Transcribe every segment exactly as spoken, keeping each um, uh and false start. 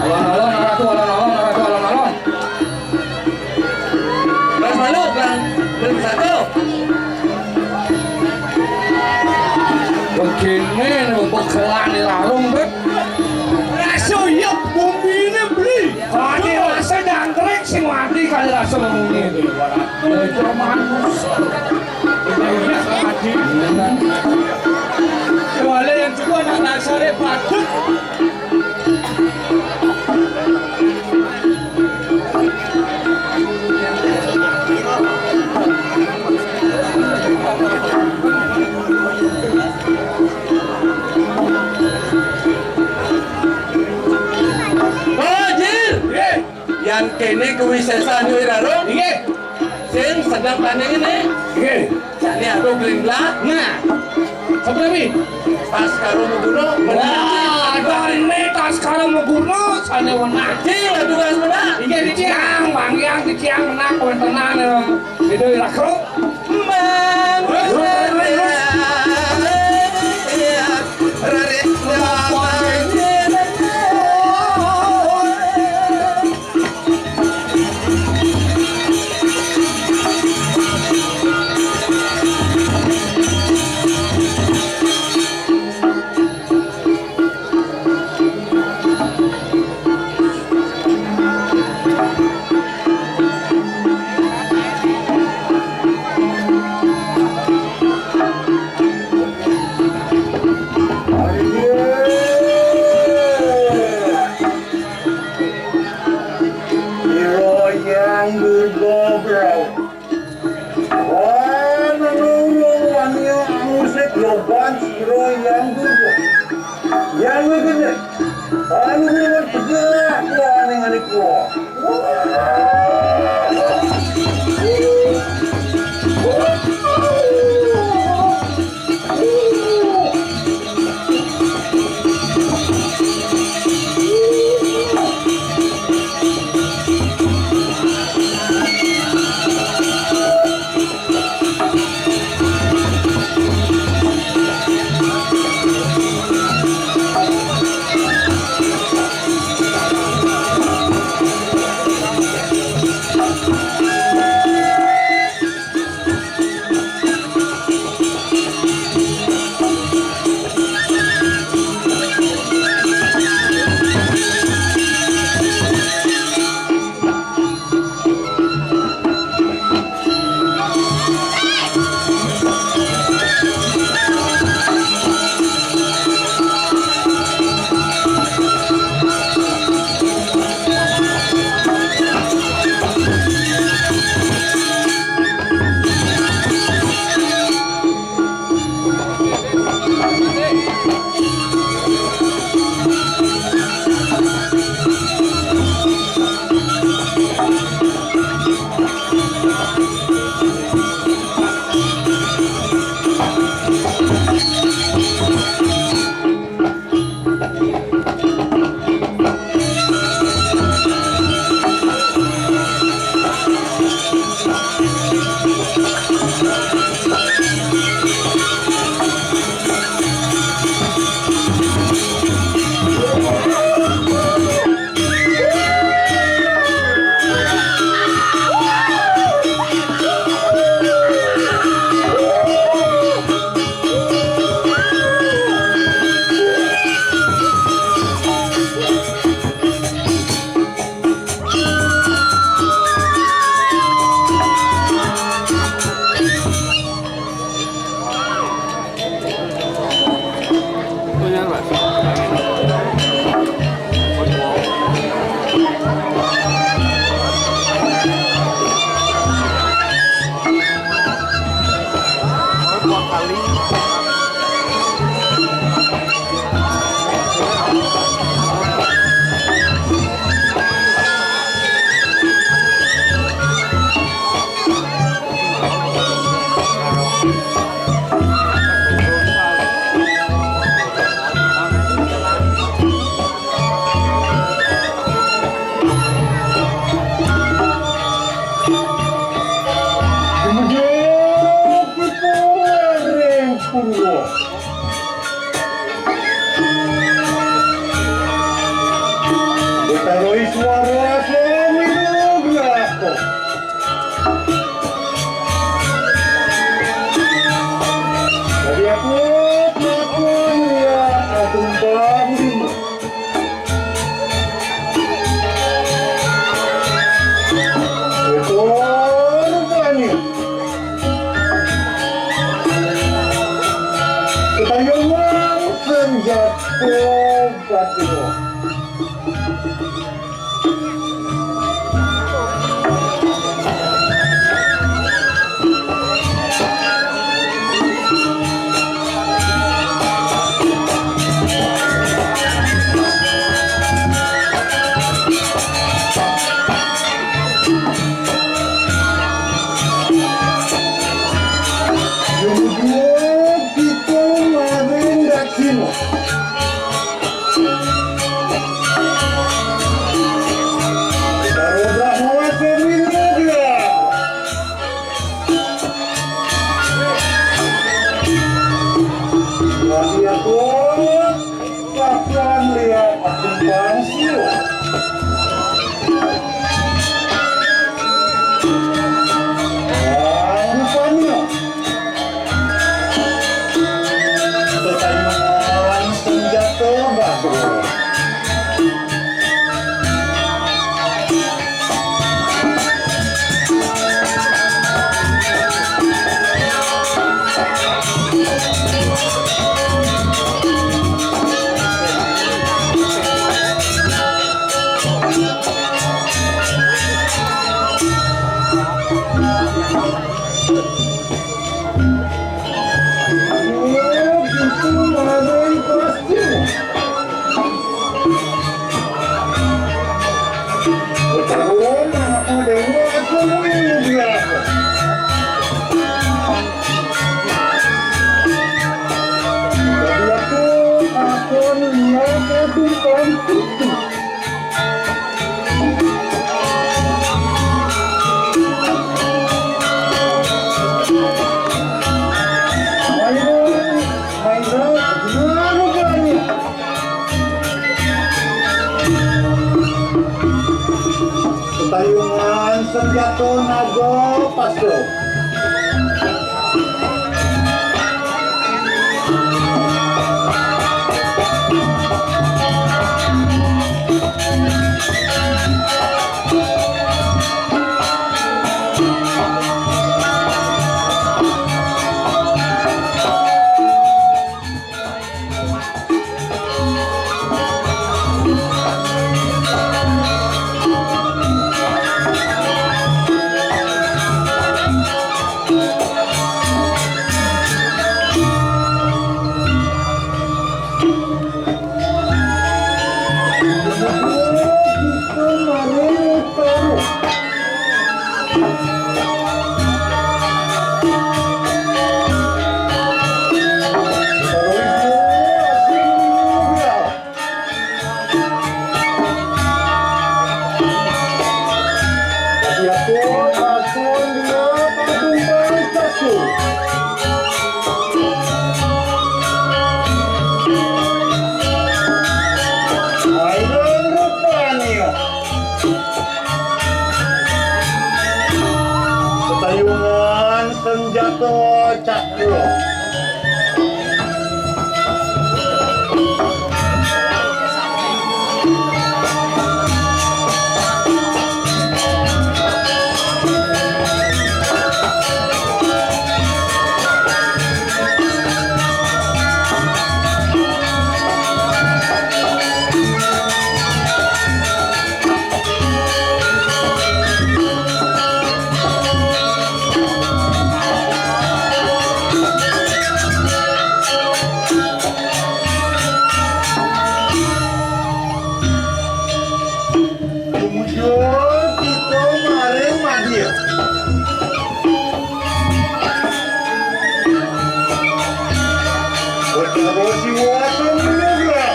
Alon-alon, Ratu, alon-alon, Ratu, alon-alon. Mas malu, Bang. Belum satu. Begini nih, bekelan di larung, Beb. Rasa iya, bumine beli. Kali rasa jangkrik sing mati kali rasa ngomongin. Itu manusia. Iya, iya, mati. Wale yang juga anak dasare badut. Oh, Jil. Nggih. Yan kene kuwi sesane ora ro? Nggih. Sing sedang panen ini. Nggih. Jane aku Glenn Black. Nah. Sapa kuwi? Tas karo Muguna. Wah, ini tas karo Muguna, sane wenang. Cil, aduh, Mas, menang. Nggih, diciang, Bang, yang diciang menang, kowe tenang, ya. Itu ya, Kro. Bang, Sira yang berdobrau. Wah, nang loro wani musik loban sira yang berdobrau. Yang ngene. Anu kuwi tegak kuwi ning ngene kuwi. Waraso minugraho. Jadi aku takon ya adumpang. Ito rupanya. Kita yang senjata. Kemudian kita marindak sini. Baru dah mau aku minum dia. Lagi aku. Kapan lihat aku bangsu? Ah, rupanya. Pertanyaan senjata bagus. Tayungan senjata naga pasuk. Tayungan senjata cakra. Kemudian kita maring madya. Betara Siwa Sumudra.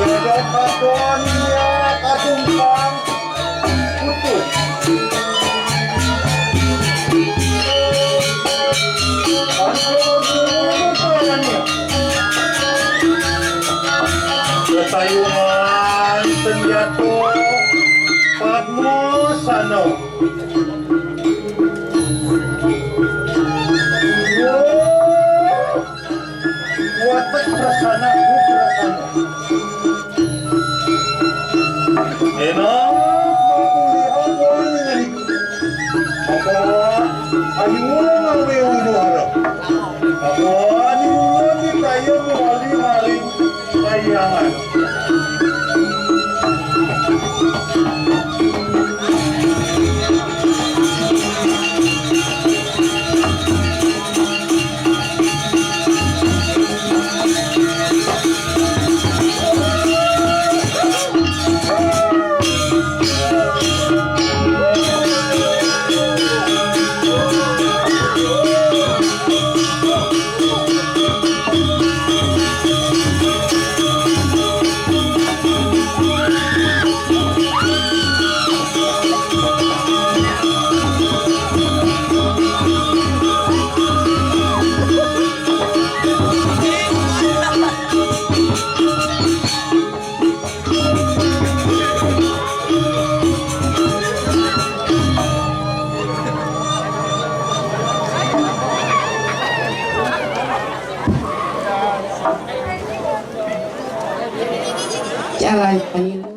Tiada katon dia katumpang putus. Angka guru rupanya. Ayunan senjato Padmasena. Watek prasana ku prasana. Enak makuliah wani ngeri. Apa ayu ngawe widuhara. Apa anu lagi kaya mawali maring kayangan. Jalan.